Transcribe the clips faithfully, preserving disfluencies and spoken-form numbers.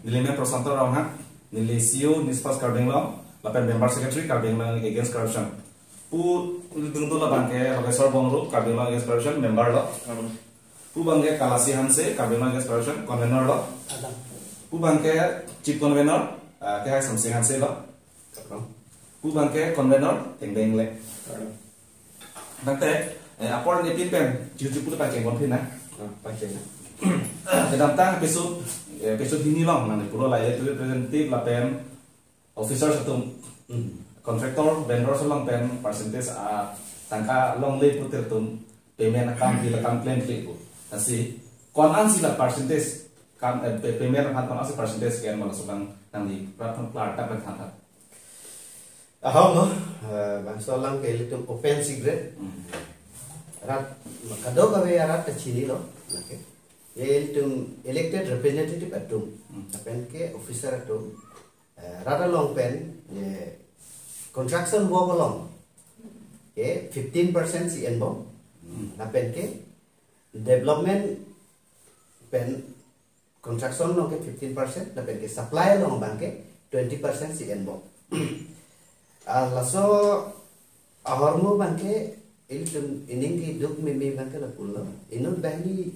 Neli men Prosanto Ronghang, neli C E O Nispas Karbi Anglong, lapen member secretary Karbi Anglong Against Corruption. Pu nelitum do labang ke Logeswar Bongru, Karbi Anglong Against Corruption member lo. Pu abang ke Kalasi Hanse, Karbi Anglong Against Corruption convenor lo. Pu abang ke chief convenor, ah, ke hai Samsing Hanse lo. Pu abang ke convenor Tengdeng le. Tangte, eh, apor nepin pen, juju pu pacheng bon phin na. Ah, pacheng na. Kedamtang episode, eh, episode hini along, nangli pulo la elected representative lapen officers atum, Hmm. contractor, vendors along pen percentage, ah, tangka longle putir atum payment akam, bill akam claim klik pu. Lasi, ko-an si la percentage, kam, eh, pay-, payment aphan ko-an si percentage ke-en ma laso abang nangli prap klardak pen than tha. Ahok no, eh, bangso alam ke ilitum open secret. Hmm. Rat, kadokave arat ta chinilo, okay. Ilitum elected representative atum, Hmm. lapen ke officer atum, eh, rat along pen, eh, construction work along ke fifteen percent si enbom, Hmm. lapen ke development pen construction along ke fifteen percent, lapen ke supply along abang ke twenty percent si enbom. Ah, laso ahormu abang ke ilitum ining keduk meme abang ke lapulo. Inut banghini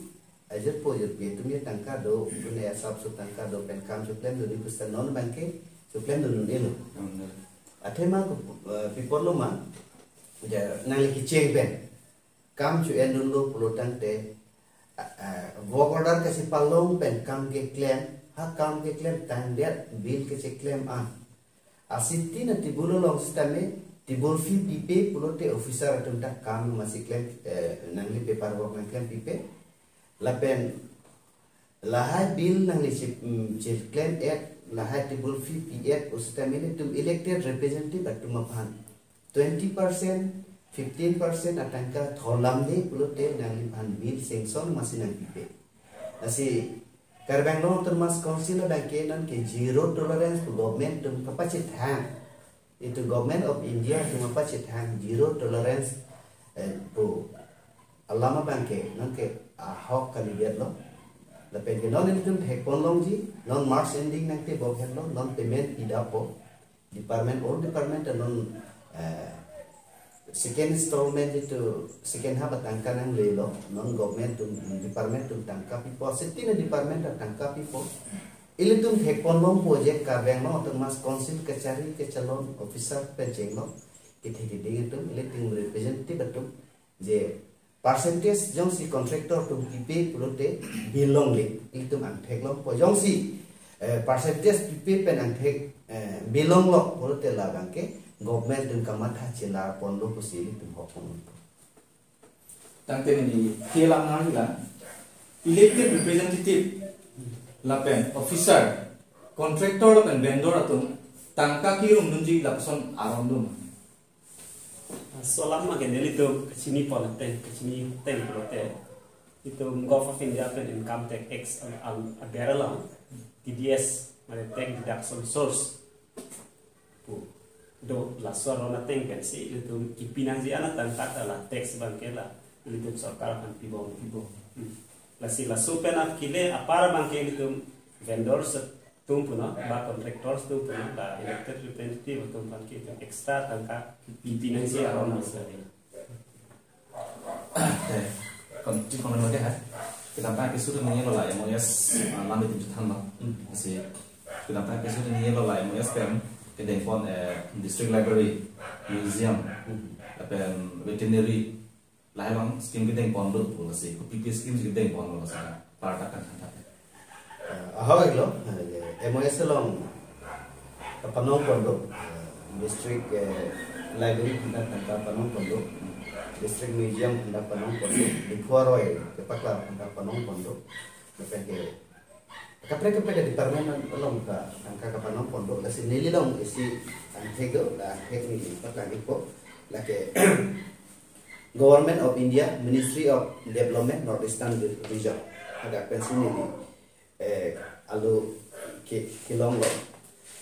ajirpo ajirpi atum ya tangka do, pune asap su tangka do pen kam su klemdun, ipusta non abang ke su klemdun un-elo. Hmm. Athema ko, eh, pi apotlo ma, ja, nangli kecheng pen kam su endunlo pulo tangte, ah, ah, work order kachepalong pen kam keklem, ha kam keklem tangdet bill kacheklem an. Asitin atibul along sitame tibul fee pipe pulote officer atum ta kam masi klem, eh, nangli paperwork nangklem pipe. Lapen lahai bill nangli chip, mm, chip klem et, lahai tibul fee pi et, pusitame ilitum elected representative atum aphan twenty percent, fifteen percent atangka thorlamde pulote nangliphan bill sanction masi nangpipe. Lasi Karbi Anglong Autonomous Council abang ke non ke zero tolerance pu government atum kapachethang. Itum Government of India atum kapachethang zero tolerance, eh, pu alam abang ke non ke ahok kalidetlo. Lapen ke non ilitum thekpon longji, non March ending nangtebok henlo, non payment pidappo. Department, all department non, eh, second installment itum second half atangka nanglelo, non government atum, department atum tangka pipo, asitin department atangka pipo. Ilitum thekpon longpo je Karbi Anglong Autonomous Council kachari kachelon officer pen chenglok, kethe keding atum, ilitum representative atum, je percentage jongsi contractor atum pipe pulote bill longle, ilitum angthek longpo. Jongsi, eh, percentage pipe pen angthek, eh, bill longlo pulote labang ke government atum kamatha chelarponlo pusi ilitum hokpon. Tangte neli kelang nangji la, elected representative lapen officer, contractor lapen vendor atum tangka kirumdunji lapuson aron do ma? Laso alam ma ke nelitum kachinipon ateng, kachini ateng pulote, itum Government of India pen Income Tax Act al-, al-, aber along, T D S, mane tax deduction source pu do, laso aron ateng pensi ilitum kipi nangji an atangka ta la tax abang ke la ilitum sorkar aphan pibom, pibom. Hmm. Lasi laso pen akile apar abang ke ilitum vendors atum punon, ba contractors atum punon, ba elected representative atum aphan ke itum extra tangka pipi nangji aron masi. Eh, kon-, chief convenor ke hai. Kedamtang episode ningje lo la M O S, ah, lam itum chethanlo. Hmm. Lasi kedamtang episode ningje lo la M O S pen kedengpon, eh, district library, museum, Hmm. lapen veterinary, lahai abang scheme kedengpon do pu, lasi kopi kopi scheme kedengponlo lasi, klardak kan than tha. Eh, ahok lo, eh, M O S along kapanongpon do, eh, district, eh, library aphan ta tangka panongpon do, district museum aphan ta panongpon do, Diphu aroi kepaklar aphan ta panongpon do, lapen ke kaprek kaprek department along ta tangka kapanongpon do, lasi neli along isi angthek do, la angthek neli paklang-ikpo, lake Government of India, Ministry of Development, North Eastern Region. Hadak pensi neli, eh, alo ke, kelonglo.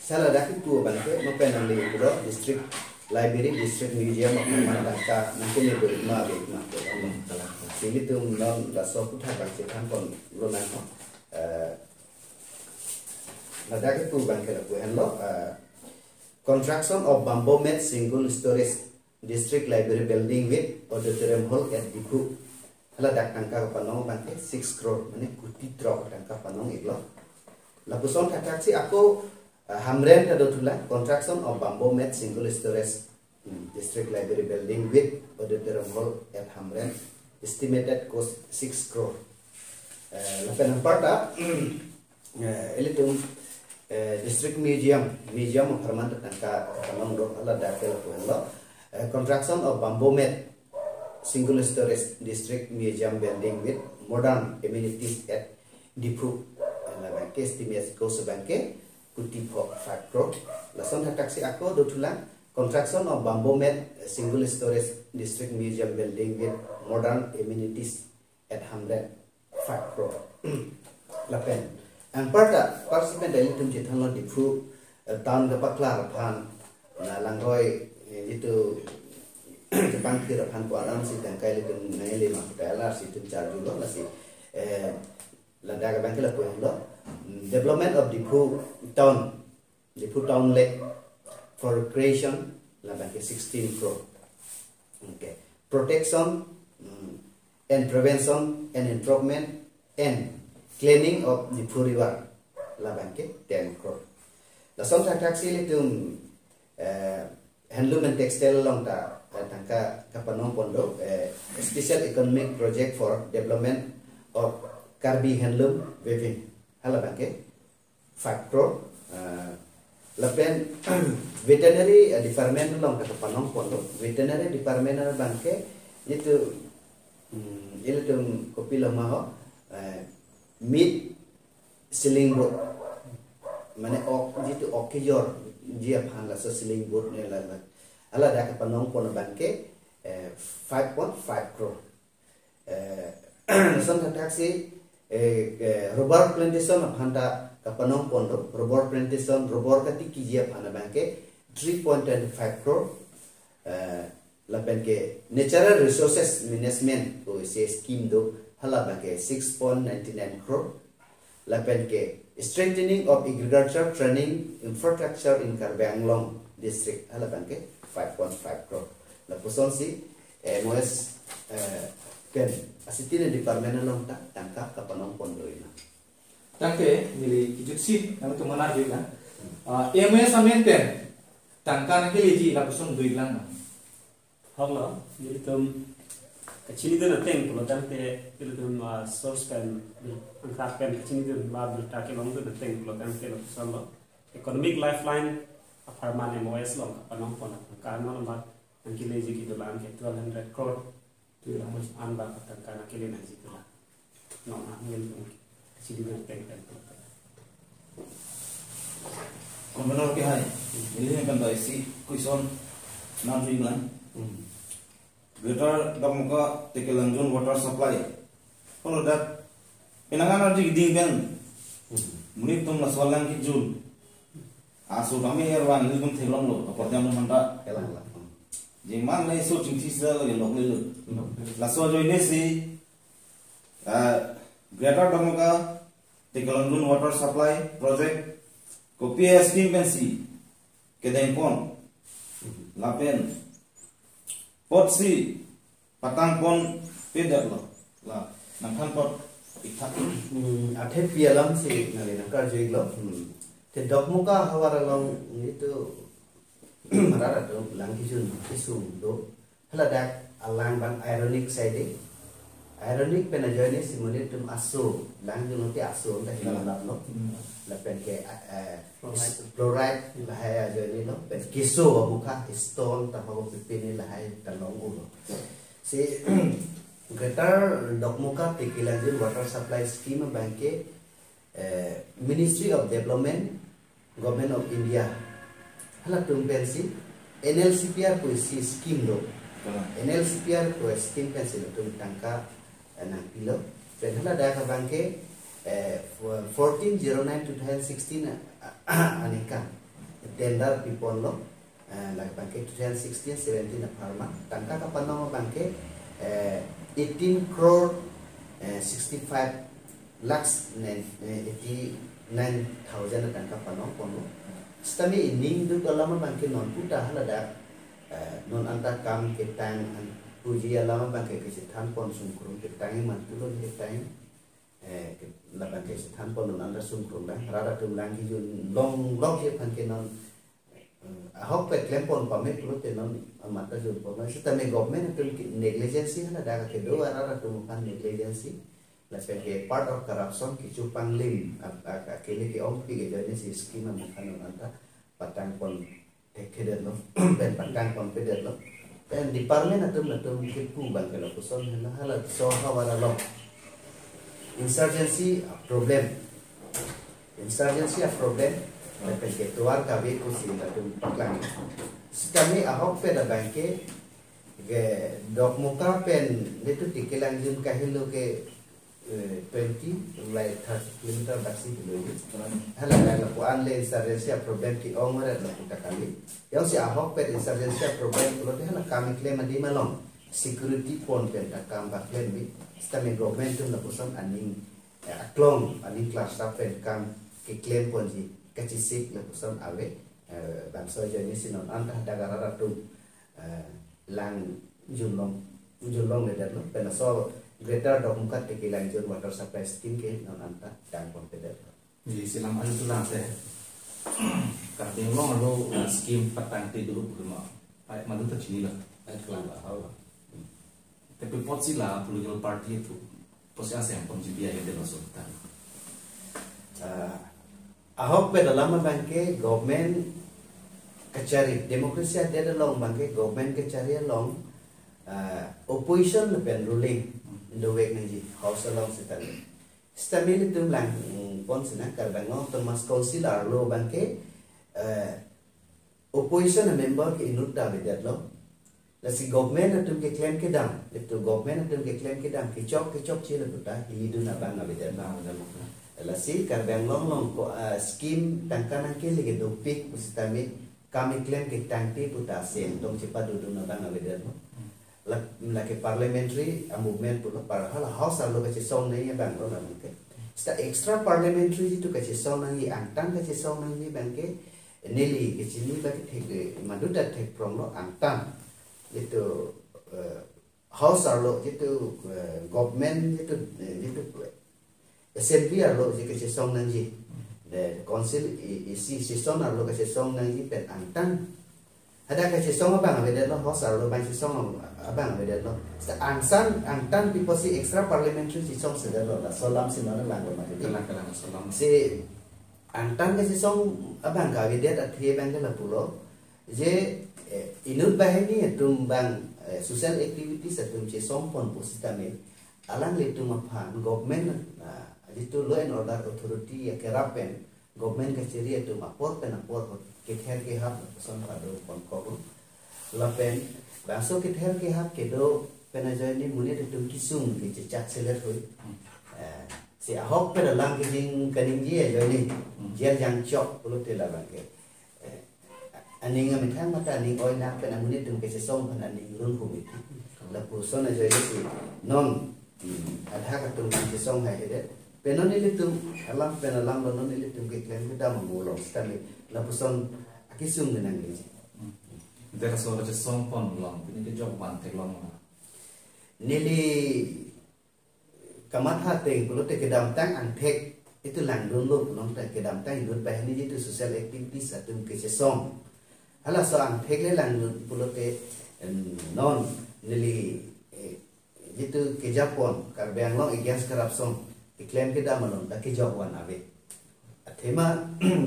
Sala dak itu abang ke, mapen nangli pulo district library, district museum, aphan tangka nangkeme do ma be ma ke. Hmm, kalang. Lasi ilitum non laso aputhak abang chethanponlo nang ho. Eh, Ladak kepu abangke lapu henlo, uh, construction of bamboo mat single storage district library building with auditorium hall at Diphu. Haladak tangka kapanong abangke six crore, mane kuti throk tangka panong-iklo. Lapuson thakthak si ako, uh, Hamren ta dothulang, construction of bamboo mat single storage, hmm, district library building with auditorium hall at Hamren, estimated cost six crore. Eh, lapen anparta, eh, ilitum, eh, district museum, museum apharman ta tangka kapanong do, haladak ke lapu henlo. Eh, construction of bamboo mat single storage district museum building with modern amenities at Diphu. Labangke estimate cost abangke kuti pho, five crore. Lason thakthak si ako dothulang, construction of bamboo mat single storage district museum building with modern amenities at Hamren, five crore. Lapen anparta participant ilitum chethanlo Diphu, eh, town kapaklar aphan, na langroi, eh, jitu chepangthir aphan pu alam si tangka ilitum nangli ma puta alar si itum charjulo, lasi, eh, ladak abangke lapu henlo, mm, development of Diphu town, Diphu town lake for recreation, labangke sixteen crore. Okay. Protection, mm, and prevention and improvement and cleaning of Diphu river, labangke ten crore. Lason thakthak si ilitum, eh, handloom and textile along ta, eh, tangka kapanong pon do, eh, special economic project for development of Karbi handloom weaving, halabangke five crore. Eh, lapen veterinary, eh, department along ta kapanong pon do. Veterinary department abangke jitu, hmm, ilitum kopilo ma ho, eh, meat selling board, mane ok, jitu ok kejorji aphan laso selling board ne la, la, haladak kapanong pon abangke, eh, five point five crore. Eh, lason thakthak si, eh, eh, rubber plantation aphan ta kapanong pon do, rubber plantation, rubber katikiji aphan abangke three point twenty five crore. Eh, lapen ke natural resources management pu isi scheme do, halabangke six point nine nine crore. Lapen ke strengthening of agriculture training infrastructure in Karbi Anglong district, halabangke five point five crore. Lapuson si, eh, M O S, eh, pen asitine department along ta tangka kapanong pon do ina. Tangte neli kejut si nangtum manar dei na. Ah, M O S amen pen tangka nangkeleji lapuson do-iklang na. Hoklo, nelitum kachinidun ateng pulo tangte, nelitum, ah, source pen, angkrak pen kachinidun ba birta kelongdun ateng pulo tangte lapuson lo. Economic Lifeline apharman M O S along kapanong pon atangka non ba nangkeleji kedolang ke twelve hundred crore. Twelve hundred an ba atangka nangkele nangji kedolang. Non ang nelitum kachinidun ateng pen pulo. Convener ke hai, neli pen ta isi question nangthu-iklang. Hmm. Greater Dokmoka Tekelangjun water supply. Kalau dak penangan arji keding pen. Hmm. Monit atum laso alang kejun. Aso kami erwan nelitum theklonglo, aporjang atum aphanta. Elang, elang. Hmm. Jeman la iso chingthi sida lagi nok lelo. Hmm. Laso ajoine si, ah, Greater Dokmoka Tekelangjun water supply project kopi a-scheme pensi kedeng pon, lapen apotsi patang ponpedetlo, la nangthan apot ik tha. Hmm, athe pi alam si nangli nangkarju-iklo. Hmm. Te Dokmoka ahavar along nelitum rat atum lang kejun kesung do. Haladak alang abang ironic side. Ironic pen ajoine si monit atum aso, lang dunlote aso ta hilang laplo. Hmm. Lapen ke, eh, fluoride. Fluoride lahai ajoine lo. Pen keso abukha stone ta ho pipini lahai ta long-iklo. Si Greater Dokmoka Tekelangjun water supply scheme abangke, eh, Ministry of Development, Government of India, halatum pensi N L C P R pu isi scheme do. Kalang. N L C P R pu scheme pensi latum tangka, eh, nangpilo. Pen haladak abangke, eh, fourteen zero nine two thousand sixteen, ah, aningkan tender piponlo. Eh, labangke two thousand sixteen seventeen apharman tangka kapanong abangke, eh, eighteen crore, eh, sixty-five lakhs ne, eh, eighty nine thousand atangka panong ponlo. Sitame ining duk alam abangke non puta haladak, eh, non anta kam ketang an puji alam abangke kachethan pon sungkrung ketang man pulo ketang, eh, ke-, labangke chethan pon non anta sungkrung lang, rat atum lang kejun longlok ji aphan ke non, eh, ahokpet klem pon pame pulote non amat ta jun pon. Sitame government atum ke negligence haladak kedo, rat atum aphan negligence. Lapen ke part of corruption, kecho panglim, ak-, ak-, akele ke-ongpik ajoine si scheme amukha non anta patang pon thekthedetlo, pen patang pon pedetlo. Pen department atum atum kepu abangke lapuson henlo, halaso ahavar along insurgency a-problem. Insurgency a-problem, lapen ke tovar kave pusi latum paklang. Sitame ahokpet abangke, ke Dokmoka pen nelitum Tekelangjun kahelo ke, eh, twenty, like thirty kilometer baksi bilo ini. Hala, hala lapu-an le insurgency a-problem ke-ong meret lapu ta kali. Jongsi ahokpet insurgency a-problem pulote hala kam keklem adim along security pon pen ta kam paklem bi. Sitame government atum lapuson aning, eh, aklong, aning klarsa pen kam keklem ponji kachisik lapuson ave, eh, bangso ajoine si non anta hadak rat atum, eh, lang junlong, junlongledetlo. Pen laso Greater Dokmoka Tekelangjun water supply scheme ke non anta tang pon pedetlo. Jadi silam alu tulang se. Karbi Anglong alo, uh, scheme patang te dulu belum. Ai, malu ta chinilo. Ai, kelang, ah, hau. Tapi apotsi la political party itu, apotsi aseng pon G B I itu masuk ta. Ah, ahokpet alam abangke government kachari, democracy adet along abangke government kachari along, ah, opposition lapen ruling dovek nangji, house along sitame. Sitame nelitum lang, mm, pon sina Karbi Anglong Autonomous Council arlo abangke, eh, opposition a-member ke inut ta avedetlo. Lasi government atum keklem kedam, itum government atum keklem kedam kechok kechokche lapu ta hilidun abang avedetlo. Lasi Karbi Anglong along ko, ah, scheme tangka nangkele ke dopik pusitame kam keklem ketangte pu ta asentong chepadodun abang avedetlo. La, lake parliamentary a-movement pulo, par hala house arlo kachesong nangji abanglo labangke. Sita extra parliamentary jitu kachesong nangji, angtan kachesong nangji abangke, neli kachini abangke thek, eh, maduta thek pronglo angtan. Jitu, eh, house arlo jitu, eh, government jitu, eh, jitu, eh, assembly arlo ji kachesong nangji. The council i, isi session arlo kachesong nangji pen angtan. Hadak kachesong abang avedetlo, house arlo abang chesong abang avedetlo. Sita angsan angtan pi apotsi extra parliamentary chesong sedetlo, laso alam si non langlo mati. Kelang, kelang, laso alam. Si angtan kachesong abang kavedet athe abangke lapulo. Je, eh, inut banghini atum abang, eh, social activities atum chesong pon pusitame alanglitum aphan government, ah, jitu law and order authority akerap pen government kachari atum apor pen apor kether kehap lapuson padon pon kok. Lapen bangso kether kehap kedo pen ajoine monit atum kesung kechechak selet hui. Eh, si ahokpet alam kejing kaningje ajoine, hmm, jail jangchok pulote labangke, eh, aning amethang mate aning oinak pen amonit atum kachesong aphan aning run humit. Lapuson ajoine si non, hmm, adhak atum chesong haihedet. Pen non ilitum alam pen alamlo, non ilitum keklem kedam amo along sitame lapuson akesung nangji. Ante laso kachesong pon along pini kejok van theklong ma? Neli kamatha ateng pulote kedamtang angthek itum langdunlo pulote kedamtang inut banghini jitu social activities atum kachesong. Halaso angthek le langdun pulote, em, non neli, eh, jitu kejapon Karbi Anglong Against Corruption keklem kedam along ta kejok van ave. Athema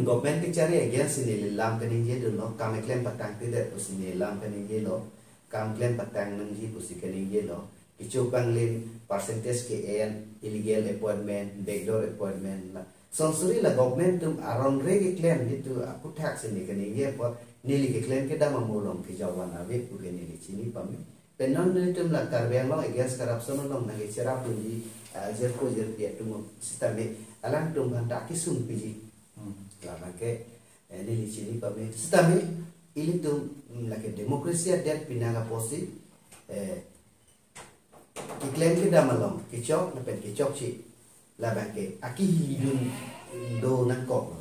government kachari against si neli lam kaningjedunlo, kam keklem patangtedet pusi neli lam kaningjelo, kam klem patang nangji pusi kaningjelo. Kecho panglim, percentage ke-en, illegal appointment, backdoor appointment la. Sonsuri la government atum aron re keklem jitu aputhak si neli kaningje apot neli keklem kedam amo along kejok van ave pu ke neli chini pame. Pen non nelitum la Karbi Anglong Against Corruption along nangkecherapdunji, ah, jirpo jirpi atum sitame alangtum aphan ta akesung piji. Hmm. Labangke, eh, neli chini pame. Sitame ilitum, mm, lake democracy adet pinaka apotsi, eh, keklem kedam along kechok lapen kechokche, labangke akehilidun do nangkok.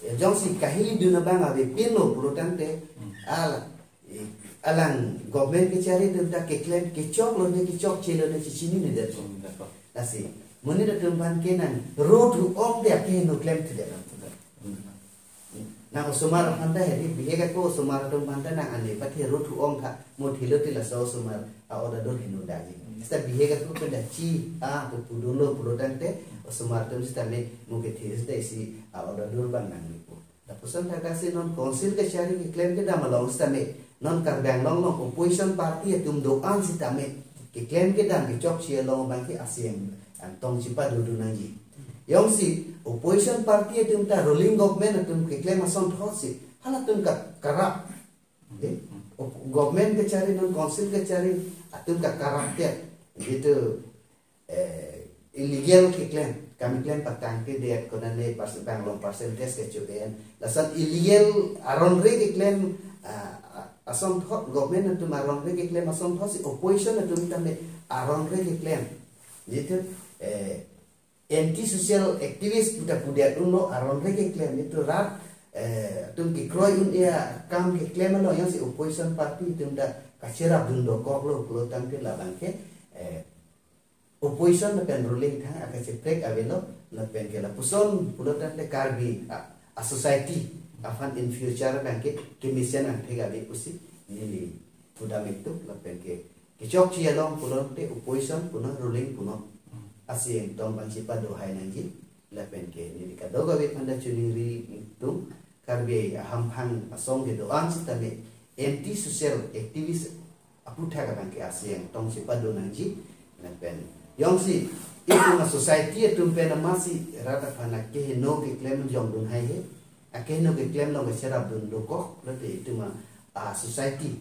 Jongsi kahili dun abang avepinlo pulo tangte, ala, alang government kachari atum ta keklem kechok lone, kechokche lone chechinine det. Lasi monit atum aphan ke nang ro thu-ong dia keheno klemthedet. Nang osomar aphan ta hedi, bihek ako osomar atum aphan ta nang ane pathe ro thu-ong tha, mo thilo ti laso osomar a-order do heno daji. Seta bihek ako pen da chi a pu pudunlo pulo tangte, osomar atum sitame mo kethe seta isi a-order do bang nangli pu. Lapuson thakthaksi non council kachari keklem kedam along sitame, non Karbi Anglong along opposition party atum do-an sitame keklem kedam kechokche along abang ke aseng angtong chepadodun nangji. Jongsi opposition party atum ta ruling government atum keklem asonthotsi halatum ka corrupt. Dei, op-, government kachari non council kachari atum ka corrupted. Jitu, eh, illegal keklem, kam keklem patangtedet, konane percent, bang along percentage kecho-en. Lason illegal aron re keklem, ah, ah, asonthot, government atum aron re keklem asonthotsi opposition atum tame aron re keklem. Jitu, eh, anti social activist puta pudet unlo, aron re keklem, jitu rat, eh, atum kekroi un-e akam keklem along jongsi opposition party atum ta kacherapdun dokoklo pulo tangte labang ke, eh, opposition lapen ruling thang akacheprek avelo, lapen ke lapuson pulo tangte Karbi a, a society aphan in future abang ke kemesen angthek ave pusi neli pudam itum, lapen ke kechokche along pulote opposition punon ruling punon aseng angtong abang chepado hai nangji. Lapen ke neli kadokave aphan ta chiningri itum, Karbi ahamphang asong kedo-an sitame anti social activist aphuthak abang ke aseng angtong chepado nangji. Lapen jongsi itum a society atum pen amatsi rat aphan akeheno keklem jongdun haihe, akeheno keklem along kacherapdun dokok, lote itum a, a society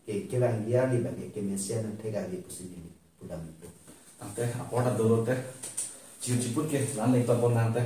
ke kevang dia ni abang ke kemesen angthek ave pusi neli pudam itum. Tangte apor ta dolo te, chir chiput ke lan leng tabon nang te.